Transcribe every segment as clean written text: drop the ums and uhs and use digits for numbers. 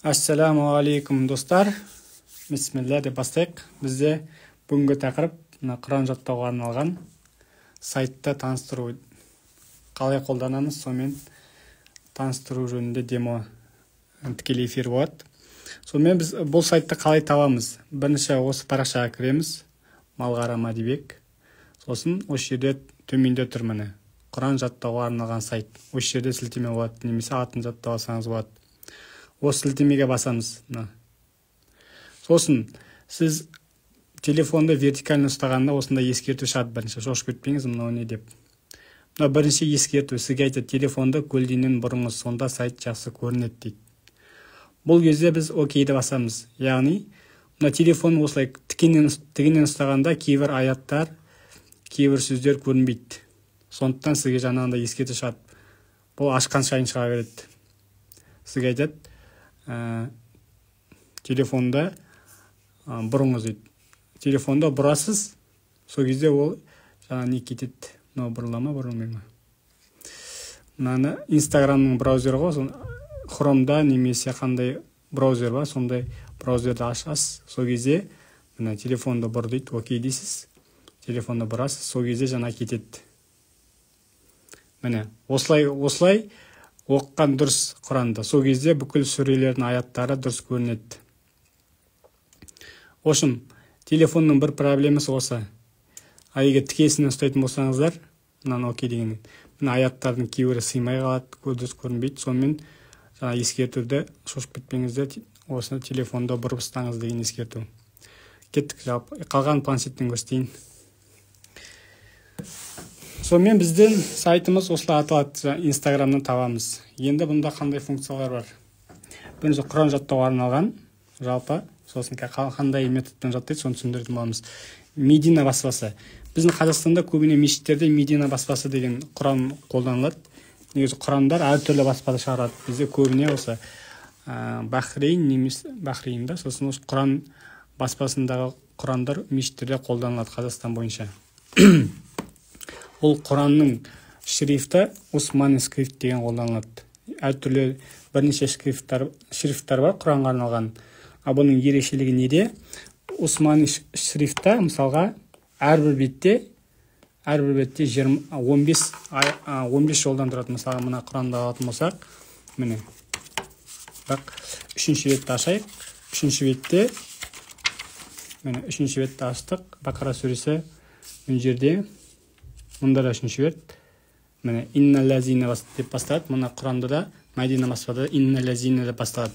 Ассалаумағалейкум, достар! Бисмилля деп бастайық. Бізде бүгінгі тақырып мына Құран жаттауға арналған сайтты таныстыру, қалай қолданамыз, сонымен таныстыру жөнінде демо, тікелей эфир болады. Сонымен, біз бұл сайтты қалай табамыз? Бірінші осы парақшаға кіреміз, Малғара Мадибек. Сосын осы жерде төменде тұр, міне, Құран жаттауға арналған сайт. Осы жерде сілтеме болады немесе атын жаттап алсаңыз болады. Осы сілтемеге басамыз, мына. Сосын сіз телефонды вертикально ұстағанда осындай ескерту шығады. Бірінші шошып кетпеңіз, мынау не деп. Мына бірінші ескерту сізге айтады: телефонды көлденең бұрыңыз, сонда сайт жақсы көрінеді дейді. Бұл кезде біз окейді басамыз. Яғни мына телефон осылай тігінен ұстағанда кейбір аяттар, кейбір сөздер көрінбейді. Сондықтан сізге жаңағындай ескерту шығады. Бұл ашқан сайын шыға береді. Сізге айтады, телефонды бұрыңыз дейді. Телефонды бұрасыз, сол кезде ол жаңа не кетеді. Мынау бұрыла ма, бұрылмай ма? Мынаны Инстаграмның браузері ғой, сол Хромда немесе қандай браузер бар, сондай браузерді ашасыз. Сол кезде мына телефонды бұр дейді, окей дейсіз, телефонды бұрасыз, сол кезде жаңа кетеді. Міне, осылай оқыған дұрыс Құранды. Сол кезде бүкіл сүрелердің аяттары дұрыс көрінеді. В общем, телефонның бір проблемасы осы. А егер тікесінен ұстайтын болсаңыздар, мынаны окей деген, мына аяттардың кейбірі сыймай қалады, дұрыс көрінбейді. Сонымен жаңа ескертуді шошып кетпеңіздер, осыны телефонды бұрып ұстаңыз деген ескерту. Кеттік, жалпы қалған планшеттен көрсетейін. Сонымен, біздің сайтымыз осылай аталады, Инстаграмнан табамыз. Енді бұнда қандай функциялар бар? Бірінші, Құран жаттауға арналған жалпы. Сосын қандай методпен жаттайды, соны түсіндіретін боламыз. Медина баспасы. Біздің Қазақстанда көбіне мешіттерде Медина баспасы деген Құран қолданылады. Негізі Құрандар әртүрлі баспада шығарады. Бізде көбіне осы Бахрейн немесе Бахрейн да, сосын осы Құран баспасындағы Құрандар мешіттерде қолданылады Қазақстан бойынша. Бұл Құранның шрифті Усмани шрифт деген қолданылады. Әртүрлі бірнеше шрифттар бар Құранға арналған. Ал бұның ерекшелігі неде? Усмани шрифтта, мысалға, әрбір бетте 15 жолдан тұрады. Мысалға, мына Құранды алатын болсақ, міне, бірақ үшінші бетті ашайық. Үшінші бетте, міне, үшінші бетті аштық, Бақара сүресі. Мына жерде, мұнда да үшінші бет, міне, инналлазина деп басталады. Мына Құранда да, Мәдина баспада инналлазина деп басталады.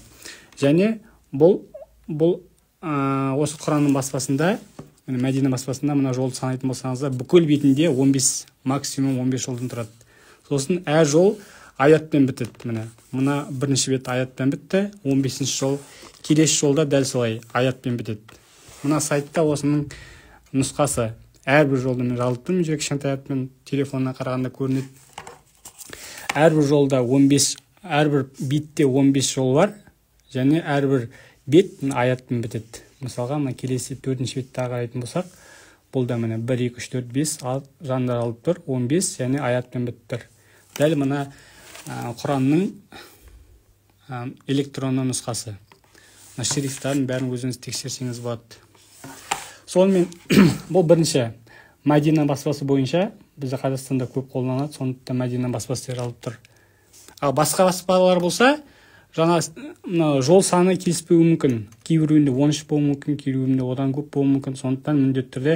Және бұл осы Құранның баспасында, міне, Мәдина баспасында мына жолды санайтын болсаңыздар, бүкіл бетінде 15, максимум 15 жолдан тұрады. Сосын әр жол аятпен бітеді. Міне, мына бірінші бет аятпен бітті, 15 жол. Келесі жолда дәл солай аятпен бітеді. Мына сайтта осының нұсқасы. Әрбір жолды мен жазып тұрмын жерге кішкентай әріппен, телефоннан қарағанда көрінеді. Әрбір жолда 15, әрбір бетте 15 жол бар және әрбір бет аятпен бітеді. Мысалға, мына келесі төртінші бетті қарайтын болсақ, бұл да, міне, 1, 2, 3, 4, 5 жандар алып тұр, 15 және аятпен бітіп тұр. Дәл мына Құранның электронды нұсқасы. Мына шрифттарын бәрін өзіңіз тексерсеңіз болады. Сонымен, бұл бірінші Мәдина баспасы бойынша бізде Қазақстанда көп қолданылады, сондықтан Мәдина баспасы деп алып тұр. Ал басқа баспалар болса, жаңа мына жол саны келіспеуі мүмкін. Кейбіреуінде 13 болуы мүмкін, кейбіреуінде одан көп болуы мүмкін. Сондықтан міндетті түрде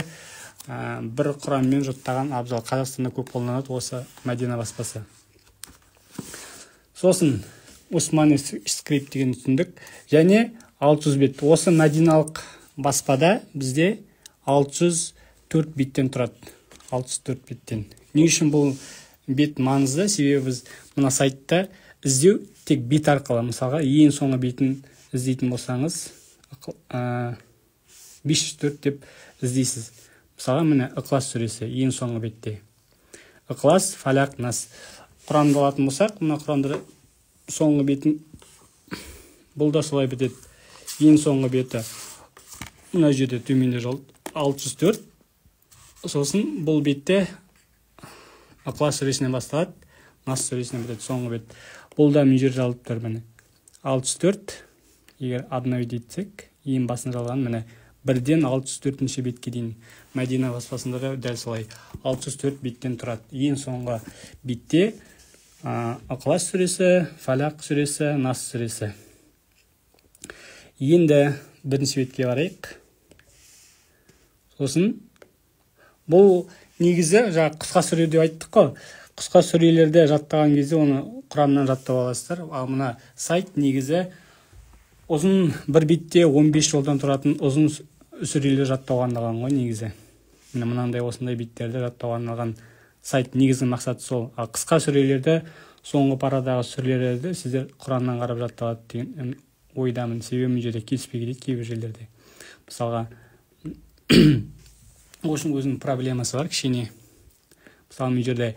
бір Құранмен жаттаған абзал. Қазақстанда көп қолданылады осы Мәдина баспасы. Сосын Усмани шрифт деген түсіндік. Және 600 бет. Осы мәдиналық баспада бізде 604 беттен тұрады, 604 беттен. Не үшін бұл бет маңызды? Себебі біз мына сайтта іздеу тек бет арқылы. Мысалға, ең соңғы бетін іздейтін болсаңыз, 504 деп іздейсіз. Мысалға, міне, Ықылас сүресі ең соңғы бетте. Ықылас, Фалақ, Нас. Құранды алатын болсақ, мына Құранды соңғы бетін, бұл да солай бітеді. Ең соңғы беті мына жерде, төменде, жол 604. Сосын бұл бетте Ықылас сүресінен басталады, Нас сүресінен бітеді соңғы бет. Бұл да мына жерде алып тұр, міне, 604. Егер обновить етсек, ең басында жазылған, міне, 1-ден 604 бетке дейін. Мәдина баспасында да дәл солай 604 беттен тұрады. Ең соңғы бетте Ықылас сүресі, Фалақ сүресі, Нас сүресі. Енді бірінші бетке қарайық. Сосын бұл негізі жаңа қысқа сүре деп айттық қой. Қысқа сүрелерді жаттаған кезде оны Құраннан жаттап аласыздар. Ал мына сайт негізі ұзын, бір бетте 15 жолдан тұратын ұзын сүрелер жаттауға арналған ғой негізі. Міне, мынандай, осындай беттерді жаттауға арналған сайт, негізгі мақсаты сол. Ал қысқа сүрелерді, соңғы парадағы сүрелерді сіздер Құраннан қарап жатталады деген ойдамын. Себебі мына жерде келіспей кетеді кейбір жерлерде. Мысалға, ол үшін өзінің проблемасы бар кішкене. Мысалы, мына жерде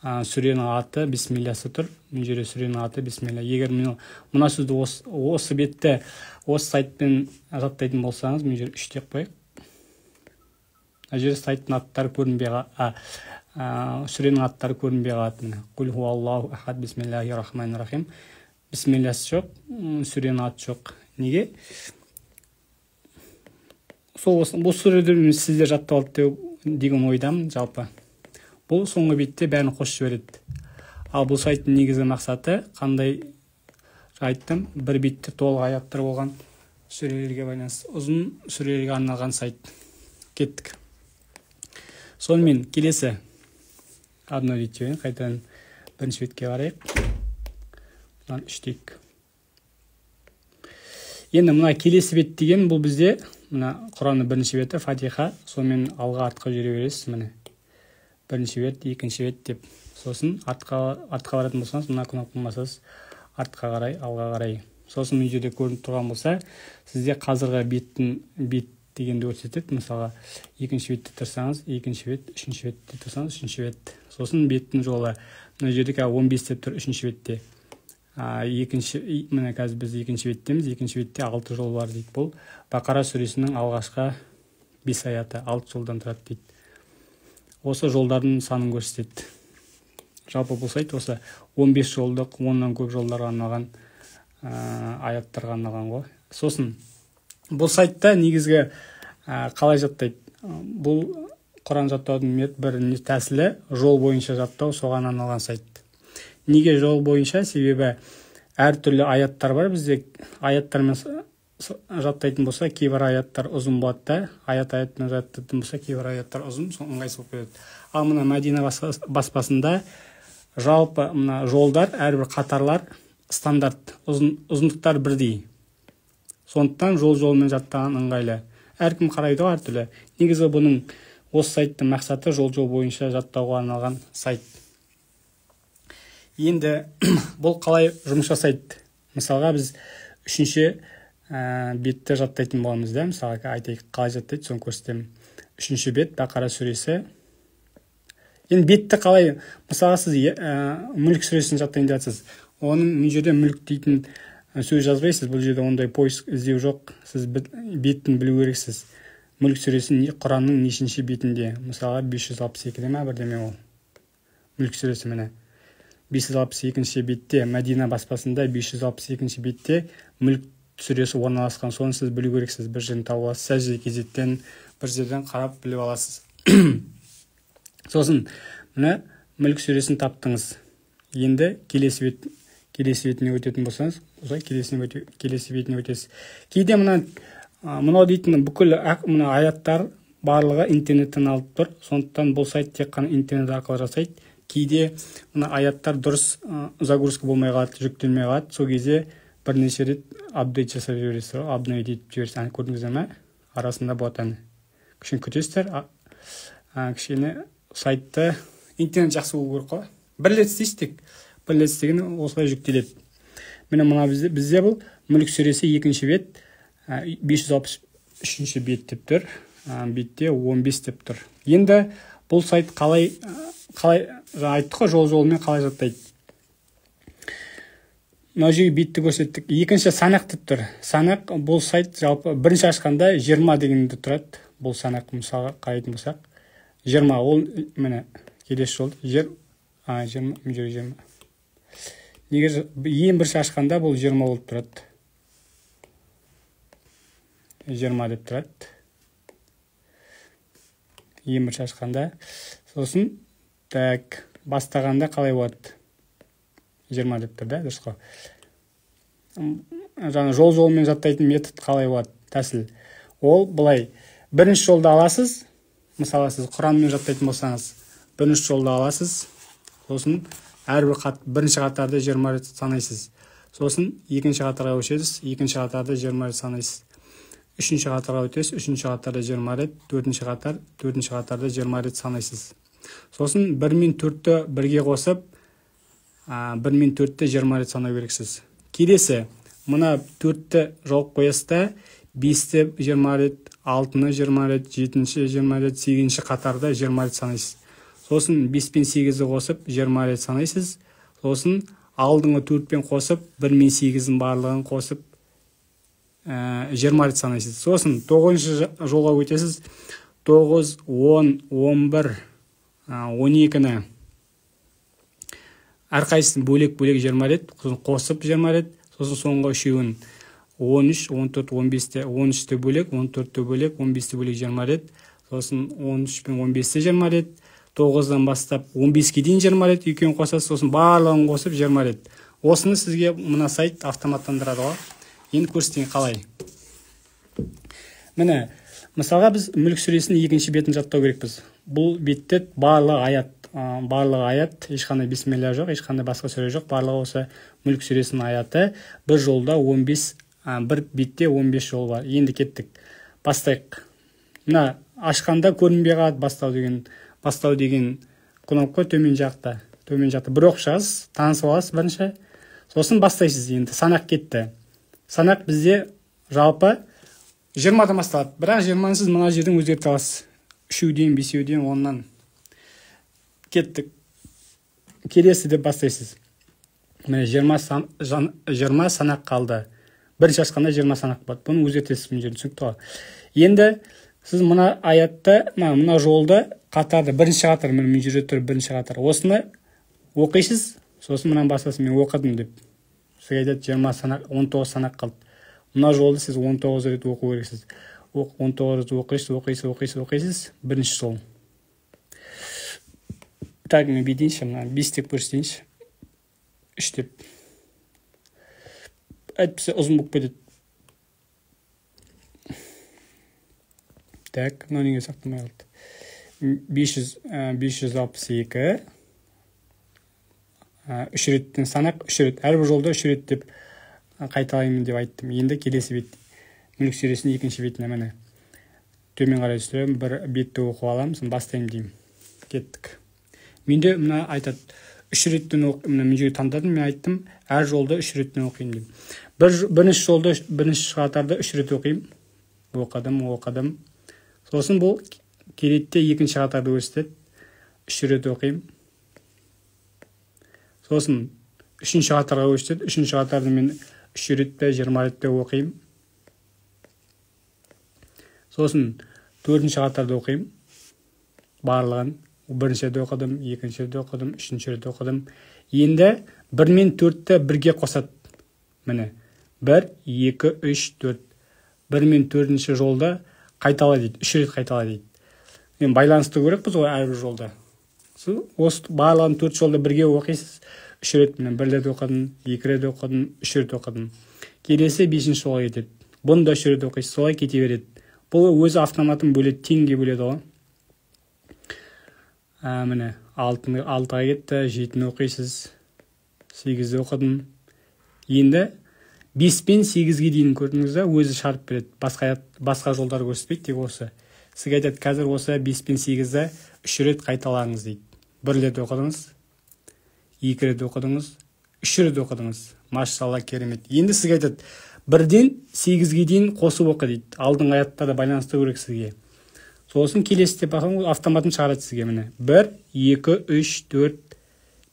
сүренің аты, бисмилласы тұр. Мына жерде сүренің аты, бисмилля. Егер мен мына сөзді осы бетті осы сайтпен жаттайтын болсаңыз, мына жерде 3 деп қояйық. Мына жерде сайттың аттары көрінбей, сүренің аттары көрінбей қалады. Міне, Құл хуаллаху ахад, бисмиллахи рахмани рахим. Бисмилласы жоқ, сүренің аты жоқ. Неге? Сол бұл сүрелерді сіздер жаттап алды деген ойдамын жалпы. Бұл соңғы бетте бәрін қосып жібереді. Ал бұл сайттың негізгі мақсаты қандай, айттым, бір бетте толық аяттар болған сүрелерге байланысты, ұзын сүрелерге арналған сайт. Кеттік. Сонымен, келесі обновить жіберейін, қайтадан бірінші бетке қарайық. Мынаны 3 дейік. Енді мына келесі бет деген бұл бізде мына Құранның бірінші беті, Фатиха, сонымен алға, артқа жүре бересіз. Міне, бірінші бет, екінші бет деп. Сосын артқа баратын болсаңыз, мына кнопканы басасыз, артқа қарай, алға қарай. Сосын мына жерде көрініп тұрған болса, сізде қазіргі беттің бет дегенді көрсетеді. Мысалға, екінші бетте тұрсаңыз, екінші бет, үшінші бетте тұрсаңыз, үшінші бет. Сосын беттің жолы мына жерде қазір 15 деп тұр үшінші бетте. Екінші, міне, қазір біз екінші беттеміз. Екінші бетте алты жол бар дейді. Бұл Бақара сүресінің алғашқы бес аяты алты жолдан тұрады дейді. Осы жолдардың санын көрсетеді. Жалпы бұл сайт осы 15 жолдық, 10-нан көп жолдарға арналған, аяттарға арналған ғой. Сосын бұл сайтта негізгі қалай жаттайды? Бұл Құран жаттаудың бір тәсілі жол бойынша жаттау, соған арналған сайт. Неге жол бойынша? Себебі әртүрлі аяттар бар бізде. Аяттармен жаттайтын болса, кейбір аяттар ұзын болады да, аят аятпен жаттайтын болса, кейбір аяттар ұзын, сол ыңғайсыз болып кетеді. Ал мына Мәдина баспасында жалпы мына жолдар, әрбір қатарлар стандарт, ұзындықтар бірдей. Сондықтан жол жолмен жаттаған ыңғайлы. Әркім қарайды ғой әртүрлі. Негізі бұның, осы сайттың мақсаты жол жол бойынша жаттауға арналған сайт. Енді бұл қалай жұмыс жасайды? Мысалға, біз үшінші бетті жаттайтын боламыз да. Мысалға, айтайық, қалай жаттайды, соны көрсетемін. Үшінші бет, Бақара сүресі. Енді бетті қалай, мысалға, сіз Мүлік сүресін жаттайын деп жатсыз. Оның мына жерде Мүлік дейтін сөз жазбайсыз, бұл жерде ондай поиск, іздеу жоқ. Сіз бетін білу керексіз. Мүлік сүресі Құранның нешінші бетінде? Мысалға, 562-де ма, бірдеме ол. Мүлік сүресі, міне. 562 бетте, Мәдина баспасында 562 бетте Мүлік сүресі орналасқан. Соны сіз білу керексіз. Бір жерден тауып аласыз, Сәжде кезеттен, бір жерден қарап біліп аласыз. Сосын міне, Мүлік сүресін таптыңыз. Енді келесі бет, келесі бетіне өтетін болсаңыз, осылай келесі бетіне өтесіз. Кейде мынау дейтін бүкіл мына аяттар барлығы интернеттен алып тұр. Сондықтан бұл сайт тек қана интернет арқылы жасайды. Кейде мына аяттар дұрыс загрузка болмай қалады, жүктелмей қалады. Сол кезде бірнеше рет апдейт жасап жібересіздер, обновить етіп жібересіз. Әне, көрдіңіздер ме? Арасында болады, әне. Кішкене күтесіздер, кішкене сайтты интернет жақсы болу керек қой. Бір рет істейсіз тек. Бір рет істеген, осылай жүктеледі. Міне, мына бізде бұл Мүлік сүресі, екінші бет, 563 бет деп тұр. Бетте 15 деп тұр. Енді бұл сайт қалай, жаңа айттық қой, жол жолымен қалай жаттайды? Мына жерге бетті көрсеттік. Екінші санақ деп тұр. Санақ, бұл сайт жалпы бірінші ашқанда 20 дегенде тұрады. Бұл санақ, мысалға, қарайтын болсақ, 20 ол, міне, келесі жол жер, 20, мына жерге 20. Неге ең бірінші ашқанда бұл 20 болып тұрады. 20 деп тұрады. Ең бірінші ашқанда. Сосын так, бастағанда қалай болады? 20 деп тұр да, дұрыс қой. Жаңа жол-жолмен жаттайтын метод қалай болады? Тәсіл. Ол былай. Бірінші жолды аласыз. Мысалы, сіз Құранмен жаттайтын болсаңыз, бірінші жолды аласыз. Сосын әрбір бірінші қатарды 20 рет санайсыз. Сосын екінші қатарға көшесіз, екінші қатарды 20 рет санайсыз. Үшінші қатарға өтесіз, үшінші қатарда 20 рет, төртінші қатар, төртінші қатарда 20 рет санайсыз. Сосын 1 мен 4-ті бірге қосып, 1 мен 4-ті 20 рет санау керексіз. Келесі, мына 4-ті жауып қоясыз да, 5-ті 20 рет, 6-ны 20 рет, 7-ші 20 рет, 8-ші қатарда 20 рет санайсыз. Сосын 5 пен 8-ді қосып 20 рет санайсыз. Сосын алдыңғы 4 пен қосып 1 мен 8-дің барлығын қосып 20 рет санайсыз. Сосын 9-шы жолға өтесіз. 9, 10, 11, 12-ні әрқайсысын бөлек-бөлек 20 рет, сосын қосып 20 рет, сосын соңғы үшеуін 13, 14, 15-ті, 13-ті бөлек, 14-ті бөлек, 15-ті бөлек 20 рет, сосын 13 пен 15-ті 20 рет, 9-дан бастап 15-ке дейін 20 рет екеуін қосасыз, сосын барлығын қосып 20 рет. Осыны сізге мына сайт автоматтандырады ғой. Енді көрсетейін қалай. Міне, мысалға біз Мүлік сүресінің екінші бетін жаттау керекпіз. Бұл бетте барлығы аят, барлығы аят, ешқандай бисмилля жоқ, ешқандай басқа сүре жоқ, барлығы осы Мүлік сүресінің аяты. Бір жолда 15, бір бетте 15 жол бар. Енді кеттік. Бастайық. Мына ашқанда көрінбей қалады бастау деген. Бастау деген кнопка төмен жақта. Төмен жақта бір оқып шығасыз, танысып аласыз бірінші. Сосын бастайсыз енді. Санақ кетті. Санақ бізде жалпы 20-дан басталады. Бірақ 20-ны сіз мына жерден өзгерте аласыз. 3-ден, 5-ден, 10-нан. Кеттік. Келесі деп бастайсыз. Міне 20 санақ қалды. Бірінші ашқанда 20 санақ болады. Бұны өзгертесіз мына жерде, түсінікті ғой. Енді сіз мына аятты, мына жолды қатарды, бірінші қатар, міне мына жерде тұр бірінші қатар. Осыны оқисыз, сосын мынаны басасыз, мен оқыдым деп. Сізге айтады 20 санақ, 19 санақ қалды. Мына жолды сіз 19 рет оқу керексіз. 19 рет оқисыз, оқисыз, оқисыз, оқисыз. Бірінші жол. Так, мен бүйтейінші, мына 5 деп көрсетейінші. 3 деп. Әйтпесе ұзын болып кетеді. Так, мынау неге сақтамай қалды? 562. 3 реттен санақ, 3 рет. Әрбір жолда 3 рет деп қайталаймын деп айттым. Енді келесі бет. Мүлік сүресінің екінші бетіне міне. Төмен қарай түсіремін, бір бетті оқып аламын, сосын бастаймын деймін. Кеттік. Менде мына айтады, 3 реттен оқы, мына мен жерге таңдадым, мен айттым, әр жолда 3 реттен оқимын деймін. Бірінші жолда, бірінші қатарда 3 рет оқимын. Оқыдым, оқыдым. Сосын бұл келетте екінші қатарды көрсетеді. 3 рет оқимын. Сосын үшінші қатарға көрсетеді. Үшінші қатарды мен 3 ретте, 20 ретте оқимын. Сосын төртінші қатарды оқимын. Барлығын. Бірінші рет оқыдым, екінші рет оқыдым, үшінші рет оқыдым. Енді 1 мен 4-ті бірге қосады. Міне 1, 2, 3, 4. 1 мен 4-ші жолда қайтала дейді, 3 рет қайтала дейді. Енді байланыстыру керекпіз ғой әрбір жолда. Осы барлығын 4 жолда бірге оқисыз. 3 рет, міне 1 рет оқыдым, 2 рет оқыдым, 3 рет оқыдым. Келесі 5-ші жолға кетеді. Бұны да 3 рет оқисыз, солай кете береді. Бұл өзі автоматын бөледі, теңге бөледі ғой. Міне 6-ға кетті, 7-ні оқисыз, 8-ді оқыдым. Енді 5 пен 8-ге дейін көрдіңіз да, өзі шығарып береді. Басқа жолдар көрсетпейді, тек осы. Сізге айтады, қазір осы 5 пен 8-ді 3 рет қайталаңыз дейді. 1 рет оқыдыңыз, 2 рет оқыдыңыз, 3 рет оқыдыңыз. Машалла, керемет. Енді сізге айтады, 1-ден 8-ге дейін қосып оқы дейді. Алдыңғы аяттарда байланыстыру керек сізге. Сосын келесі деп бақылау автоматын шығарады сізге міне. 1, 2, 3, 4,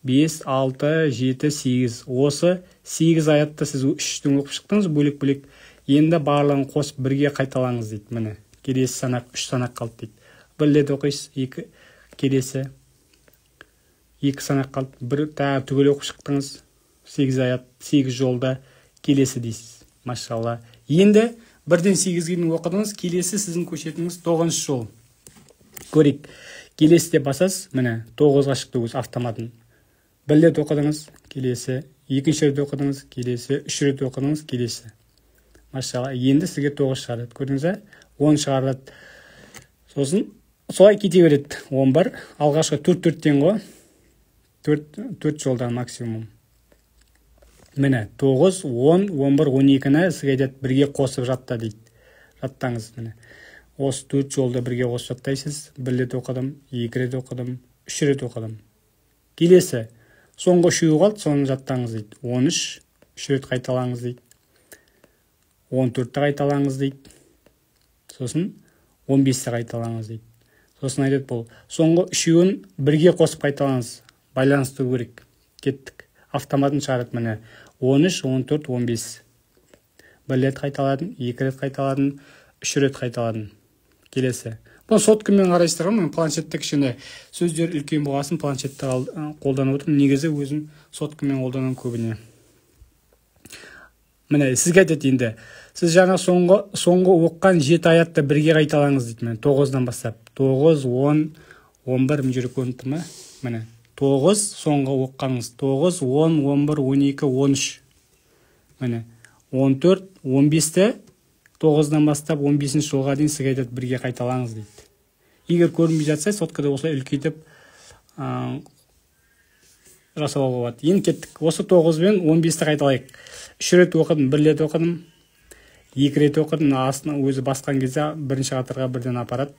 5, 6, 7, 8. Осы 8 аятты сіз 3-тен оқып шықтыңыз бөлек-бөлек. Енді барлығын қосып бірге қайталаңыз дейді. Міне келесі санақ 3 санақ қалды дейді. 1 рет оқисыз, 2 келесі 2 санақ қалды. Бір тағы түгел оқып шықтыңыз. 8 аят, 8 жолда келесі дейсіз. Машалла. Енді 1-ден 8-ге дейін оқыдыңыз. Келесі сіздің көшетіңіз тоғызыншы жол. Көрейік. Келесі деп басасыз, міне, тоғызға шықты өзі автоматын. Бір рет оқыдыңыз, келесі, екінші рет оқыдыңыз, келесі, үш рет оқыдыңыз, келесі. Машалла, енді сізге тоғыз шығарады, көрдіңіз ба? 10 шығарады, сосын солай кете береді. 11. Алғашқы төрт төрттен ғой, төрт төрт жолдан максимум. Міне, 9, 10, 11, 12-ні сізге айтады, бірге қосып жатта дейді. Жаттаңыз. Міне, осы төрт жолды бірге қосып жаттайсыз. Бір рет оқыдым, екі рет оқыдым, үш рет оқыдым. Келесі соңғы үшеуі қалды, соны жаттаңыз дейді. 13, үш рет қайталаңыз дейді. 14-ті қайталаңыз дейді, сосын 15-ті қайталаңыз дейді. Сосын айтады, бұл соңғы үшеуін бірге қосып қайталаңыз, байланыстыру керек. Кеттік, автоматын шығарады. Міне, 13, 14, 15. Бір рет қайталадым, екі рет қайталадым, үш рет қайталадым. Келесі. Бұны соткамен қарайсыздар ғой. Мен планшетте, кішкене сөздер үлкен болғасын, планшетті қолданып отырмын. Негізі өзім соткамен қолданамын көбіне. Міне, сізге айтады, енді сіз жаңа соңғы оқыған жеті аятты бірге қайталаңыз дейді. Міне, тоғыздан бастап, 9, 10, 11. Мына жерде көрініп тұр ма? Міне, 9, соңғы оқығаныңыз: 9, 10, 11, 12, 13, міне, 14, 15-ті, 9-дан бастап 15-ші жолға дейін сізге айтады, бірге қайталаңыз дейді. Егер көрінбей жатса, соткада осылай үлкейтіп жасап алуға болады. Енді кеттік, осы 9 бен 15-ті қайталайық. Үш рет оқыдым, бір рет оқыдым, екі рет оқыдым. Мына астына өзі басқан кезде бірінші қатарға бірден апарады.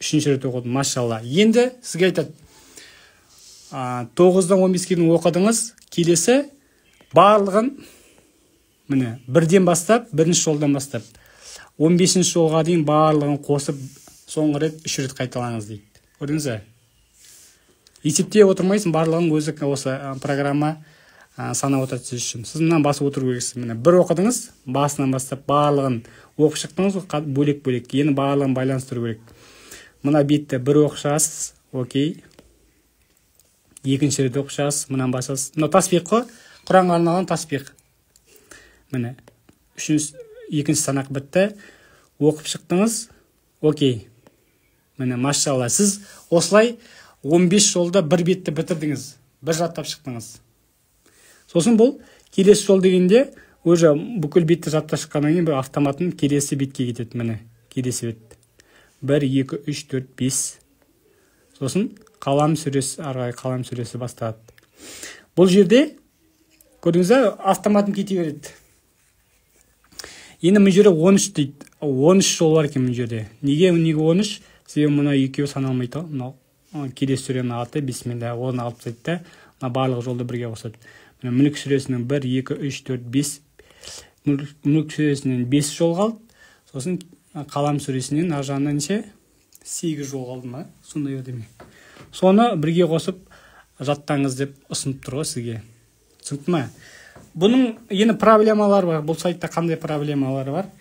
Үшінші рет оқыдым, машалла. Енді сізге айтады, 9-дан 15-ке дейін оқыдыңыз. Келесі барлығын, міне, бірден бастап, бірінші жолдан бастап 15-ші жолға дейін барлығын қосып, соңғы рет үш рет қайталаңыз дейді. Көрдіңіз бе? Есептеп отырмайсың, барлығын өзі осы программа санап отырады сіз үшін. Сіз мынаны басып отыру керексіз. Міне, бір оқыдыңыз, басынан бастап барлығын оқып шықтыңыз ғой бөлек бөлек. Енді барлығын байланыстыру керек. Мына бетті бір оқып шығасыз, окей. Екінші рет оқып шығасыз, мынаны басасыз. Мынау таспиқ қой, Құранға арналған таспиқ. Міне, үшінші, екінші санақ бітті, оқып шықтыңыз, окей. Міне, машалла, сіз осылай 15 жолда бір бетті бітірдіңіз, бір жаттап шықтыңыз. Сосын бұл келесі жол дегенде, уже бүкіл бетті жаттап шыққаннан кейін, бір автоматын келесі бетке кетеді. Міне, келесі бет: бір, екі, үш, төрт, бес. Сосын Қалам сүресі, ары қарай Қалам сүресі басталады. Бұл жерде көрдіңіз ба, автоматын кете береді. Енді мына жерде 13 дейді, 13 жол бар екен мына жерде. Неге 13? Себебі мына екеуі саналмайды ғой. Мынау келесі сүренің аты Бисмилля, оны алып тастайды да, мына барлық жолды бірге қосады. Міне, Мүлік сүресінің бір, екі, үш, төрт, бес, Мүлік сүресінен бес жол қалды. Сосын Қалам сүресінен ар жағынан неше, сегіз жол қалды ма, сондай бірдеме. Соны бірге қосып жаттаңыз деп ұсынып тұр ғой сізге. Түсінікті ма? Бұның енді проблемалары бар. Бұл сайтта қандай проблемалары бар?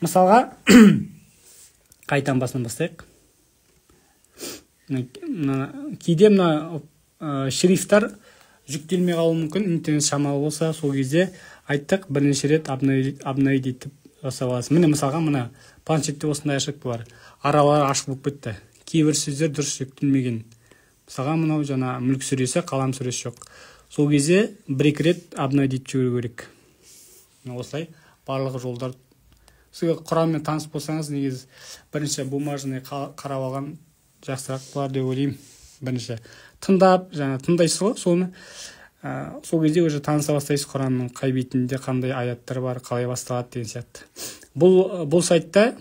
Мысалға, қайтадан басынан бастайық. Кейде мына шрифттар жүктелмей қалуы мүмкін, интернет шамалы болса. Сол кезде айттық, бірнеше рет обновить етіп жасап аласыз. Міне, мысалға, мына планшетте осындай ошибка бар, аралары ашық болып кетті, кейбір сөздер дұрыс жүктелмеген. Мысалға, мынау жаңа Мүлік сүресі, Қалам сүресі жоқ. Сол кезде бір екі рет обновить етіп жіберу керек. Осылай барлық жолдар. Сізге Құранмен таныс болсаңыз, негізі бірінші бумажный қарап алған жақсырақ болар деп ойлаймын. Бірінші тыңдап, жаңа тыңдайсыз ғой соны, сол кезде уже таныса бастайсыз, Құранның қай бетінде қандай аяттар бар, қалай басталады деген сияқты. Бұл сайтта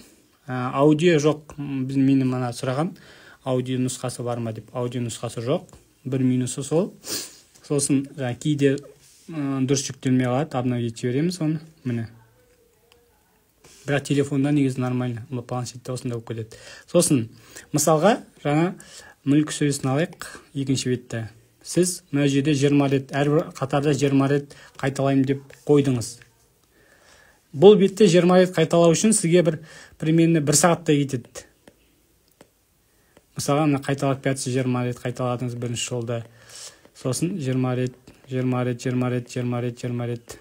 аудио жоқ. Біз, мені мана сұраған, аудио нұсқасы бар ма деп. Аудио нұсқасы жоқ, бір минусы сол. Сосын жаңа кейде дұрыс жүктелмей қалады, обновить жібереміз оны. Міне, бірақ телефонда негізі нормально, планшетте осындай болып кетеді. Сосын, мысалға, жаңа Мүлік сүресін алайық, екінші бетті. Сіз мына жерде 20 рет, әрбір қатарда 20 рет қайталаймын деп қойдыңыз. Бұл бетте 20 рет қайталау үшін сізге бір примерно бір сағаттай кетеді. Мысалға, мына қайталап келатсыз, 20 рет қайталадыңыз бірінші жолда, сосын 20 рет, 20 рет, 20 рет, 20 рет, 20 рет.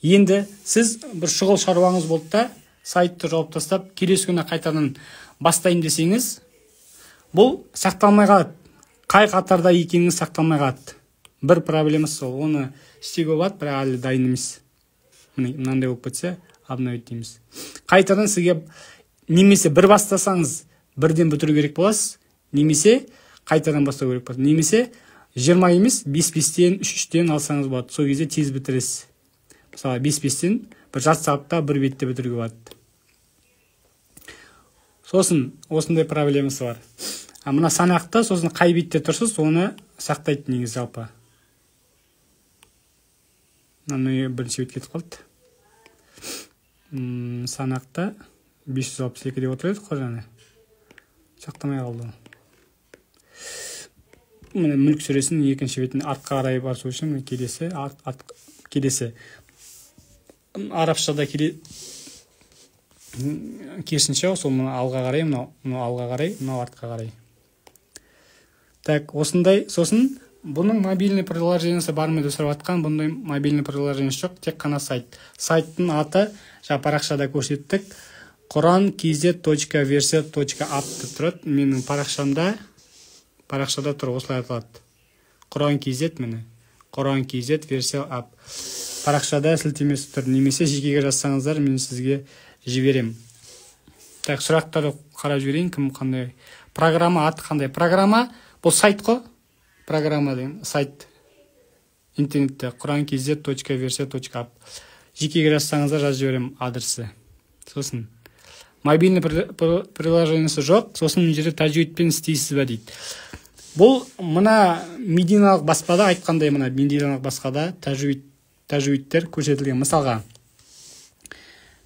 Енді сіз бір шұғыл шаруаңыз болды да, сайтты жауып тастап, келесі күні қайтадан бастайын десеңіз, бұл сақталмай қалады. Қай қатарда екеніңіз сақталмай қалады. Бір проблемасы сол. Оны істеуге болады, бірақ әлі дайын емес. Міне, мынандай болып кетсе, обновить дейміз. Қайтадан сізге немесе бір бастасаңыз, бірден бітіру керек боласыз, немесе қайтадан бастау керек болады. Немесе 20 емес, 5-5-тен, 3-3-тен алсаңыз болады. Сол кезде тез бітіресіз. Мысалы, 5-5-тен бір жарты сағатта бір бетте бітіруге болады. Сосын осындай проблемасы бар. А мына санақты, сосын қай бетте тұрсыз, оны сақтайды негізі жалпы. Мынаны бірінші бет кетіп қалды. Санақта 562 деп отыр едік қой жаңа. Сақтамай қалды. Міне, Мүлк сүресінің екінші бетін артқа қарай басу үшін келесі, келесі. Арабшада керісінше, сол мына алға қарай, мынау алға қарай, мынау артқа қарай. Так, осындай. Сосын бұның мобильный приложениесі бар ма деп сұрап жатқан. Бұндай мобильный приложениесі жоқ, тек қана сайт. Сайттың аты жаңа парақшада көрсеттік. Құран kz точка версия точка app деп тұрады. Менің парақшада тұр, осылай аталады. Құран kz, міне. Құран kz версия app. Парақшада сілтемесі тұр. Немесе жекеге жазсаңыздар, мен сізге жіберем. Так, сұрақтарды қарап жіберейін, кім қандай. Программа аты қандай? Программа бұл сайт қой. Программа деген сайт. Интернетте Құран kz точка версия точка app. Жекеге жазсаңыздар, жазып жіберемін адресі. Сосын мобильный приложениесі жоқ. Сосын мына жерде тәжвидпен істейсіз бе дейді. Бұл мына мединалық баспада айтқандай, мына мединалық баспада тәжвидтер көрсетілген. Мысалға,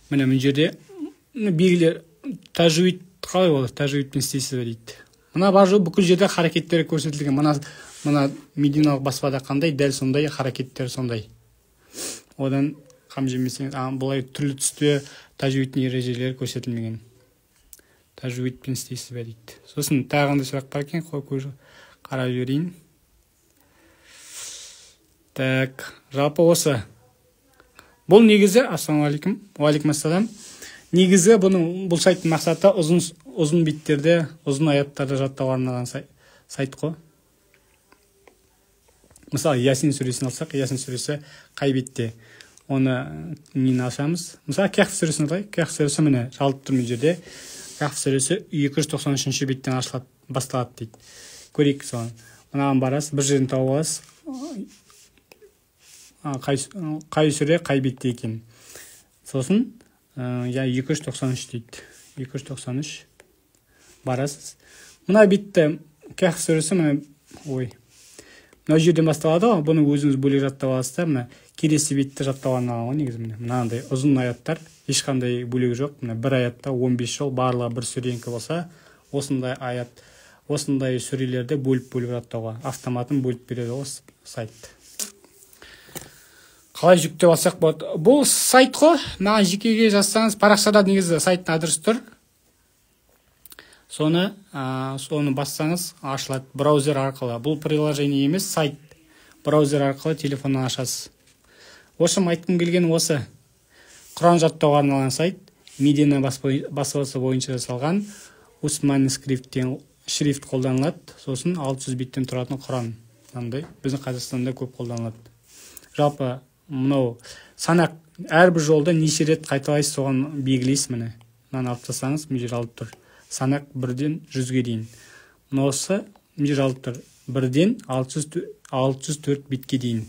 міне, мына жерде белгілер, тәжвид қалай болады, тәжвидпен істейсіз бе дейді. Мына бар жоқ, бүкіл жерде харакеттері көрсетілген. Мына мединалық баспада қандай, дәл сондай харакеттер сондай. Одан қам жемесеңіз, былай түрлі түсті тәжвидтің ережелері көрсетілмеген. Тәжвидпен істейсіз бе дейді. Сосын тағы қандай сұрақ бар екен, қарап жіберейін. Так, жалпы осы. Бұл негізі, ассалаумағалейкум, уағалейкум ассалам. Негізі бұл сайттың мақсаты ұзын беттерде, ұзын аяттарды жаттауға арналған сайт қой. Мысалы, Ясин сүресін алсақ, Ясин сүресі қай бетте? Оны нені ашамыз? Мысалы, Кәхф сүресін алайық. Кәхф сүресі, міне, жазылып тұр мына жерде. Кәхф сүресі 293-ші беттен ашылады, басталады дейді. Көрейік соны. Мынаған барасыз, бір жерін тауып аласыз. Қай сүре қай бетте екен. Сосын я 293 дейді. 293 барасыз. Мына бетті Кәхф сүресі, міне, ой. Мына жерден басталады ғой, бұны өзіңіз бөлек жаттап аласыз да, мына келесі бетті жаттауға арналған ғой негізі, міне. Мынандай ұзын аяттар, ешқандай бөлегі жоқ. Мына бір аятта 15 жол, барлығы бір сүренікі болса, осындай аят, осындай сүрелерді бөліп-бөліп жаттауға автоматын бөліп береді осы сайт. Қалай жүктеп алсақ болады? Бұл сайт қой, маған жекеге жазсаңыз, парақшада негізі сайттың адресі тұр. Соны бассаңыз ашылады браузер арқылы. Бұл приложение емес, сайт. Браузер арқылы телефоннан ашасыз. В общем, айтқым келген осы. Құран жаттауға арналған сайт, Медина баспасы бойынша жасалған, Усмани шрифттен шрифт қолданылады. Сосын 600 беттен тұратын Құран. Мынандай біздің Қазақстанда көп қолданылады. Жалпы мынау санақ, әрбір жолда неше рет қайталайсыз, соған белгілейсіз, міне. Мынаны алып тастасаңыз, мына жер алып тұр. Санақ 1-ден 100-ге дейін. Мынаусы мына жер алып тұр. 1-ден 604 бетке дейін.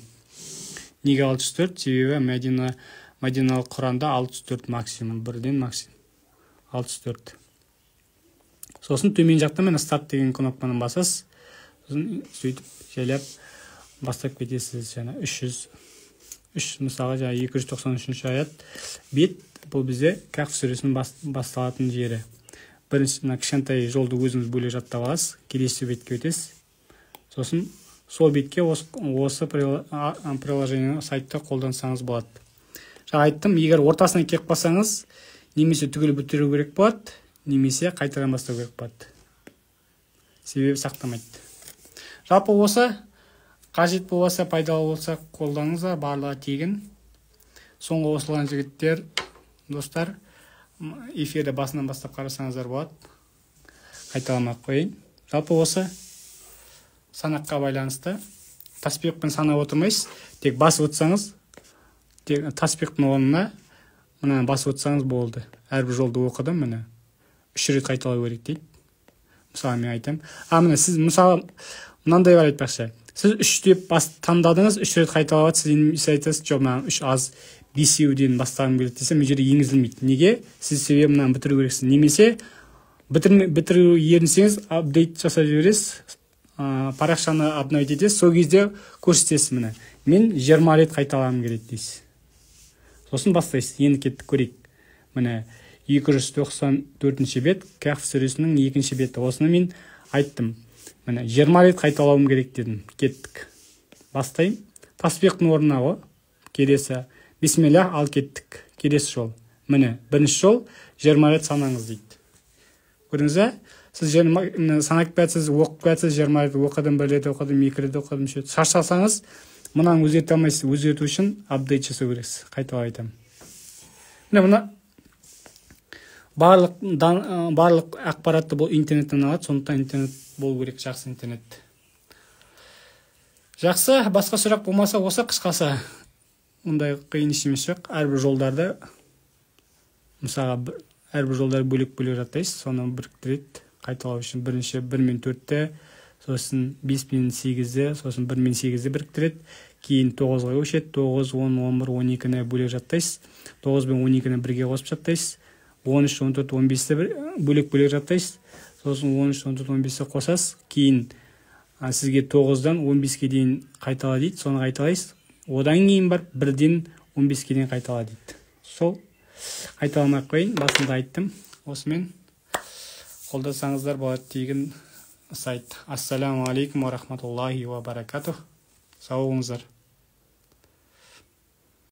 Неге 604? Себебі Мәдиналық Құранда 604 максимум, 1-ден максимум 604. Сосын төмен жақта міне старт деген кнопканы басасыз. Сосын сөйтіп жайлап бастап кетесіз. Жаңа 303, мысалға, жаңа 293-ші аят бет, бұл бізде Кәхф сүресінің басталатын жері. Бірінші мына кішкентай жолды өзіңіз бөлек жаттап аласыз, келесі бетке өтесіз. Сосын сол бетке осы приложение, сайтты қолдансаңыз болады. Жаңа айттым, егер ортасына келіп қалсаңыз, немесе түгел бітіру керек болады, немесе қайтадан бастау керек болады. Себебі сақтамайды. Жалпы осы қажет болса, пайдалы болса, қолданыңыздар, барлығы тегін. Соңғы қосылған жігіттер, достар, эфирді басынан бастап қарасаңыздар болады. Қайталамай ақ қояйын. Жалпы осы санаққа байланысты таспиқпен санап отырмайсыз, тек басып отырсаңыз, тек таспиқтың орнына мынаны басып отырсаңыз болды. Әрбір жолды оқыдым, міне, 3 рет қайталау керек дейді. Мысалы, мен айтамын, міне, сіз мысалы мынандай бар айтпақшы, сіз 3 деп бас таңдадыңыз, 3 рет қайталап жатсыз, енді сіз айтасыз: «Жоқ, маған 3 аз, 5-еуден бастағым келеді», – десе, мына жерде енгізілмейді. Неге? Сіз себебі мынаны бітіру керексіз. Немесе бітіру ерінсеңіз, апдейт жасап жібересіз, парақшаны обновить етесіз, сол кезде көрсетесіз: «Міне, мен 20 рет қайталағым келеді», – дейсіз. Сосын бастайсыз. Енді кеттік, көрейік. Міне, 294 бет, Кәхф сүресінің екінші беті. Осыны мен айттым, міне, 20 рет қайталауым керек дедім. Кеттік, бастаймын. Таспиқтың орнына ғой. Келесі, бисмилля, ал кеттік. Келесі жол, міне, бірінші жол: 20 рет санаңыз дейді. Көрдіңіз ба? Сіз 20 санап келатсыз, оқып келатсыз. 20 рет оқыдым, бір рет оқыдым, екі рет оқыдым, үш рет. Шаршасаңыз, мынаны өзгерте алмайсыз. Өзгерту үшін апдейт жасау керексіз. Қайталап айтамын, міне, мына барлық ақпаратты бұл интернеттен алады, сондықтан интернет болу керек, жақсы интернет. Жақсы, басқа сұрақ болмаса, осы. Қысқасы, ондай қиын ештемесі жоқ. Әрбір жолдарды, мысалға, әрбір жолдарды бөлек бөлек жаттайсыз, соны біріктіреді қайталау үшін. Бірінші бір мен төртті, сосын бес пен сегізді, сосын бір мен сегізді біріктіреді, кейін тоғызға көшеді. 9, 10, 11, 12-ні бөлек жаттайсыз, 9 бен 12-ні бірге қосып жаттайсыз, 13, 14, 15-ті бөлек бөлек жаттайсыз, сосын 13, 14, 15-ті қосасыз. Кейін сізге 9-дан 15-ке дейін қайтала дейді, соны қайталайсыз. Одан кейін барып 1-ден 15-ке дейін қайтала дейді. Сол, қайталамай ақ қояйын, басында айттым. Осымен қолдасаңыздар болады, тегін сайт. Ассаламу алейкум уа рахматуллахи уа баракатух. Сау болыңыздар.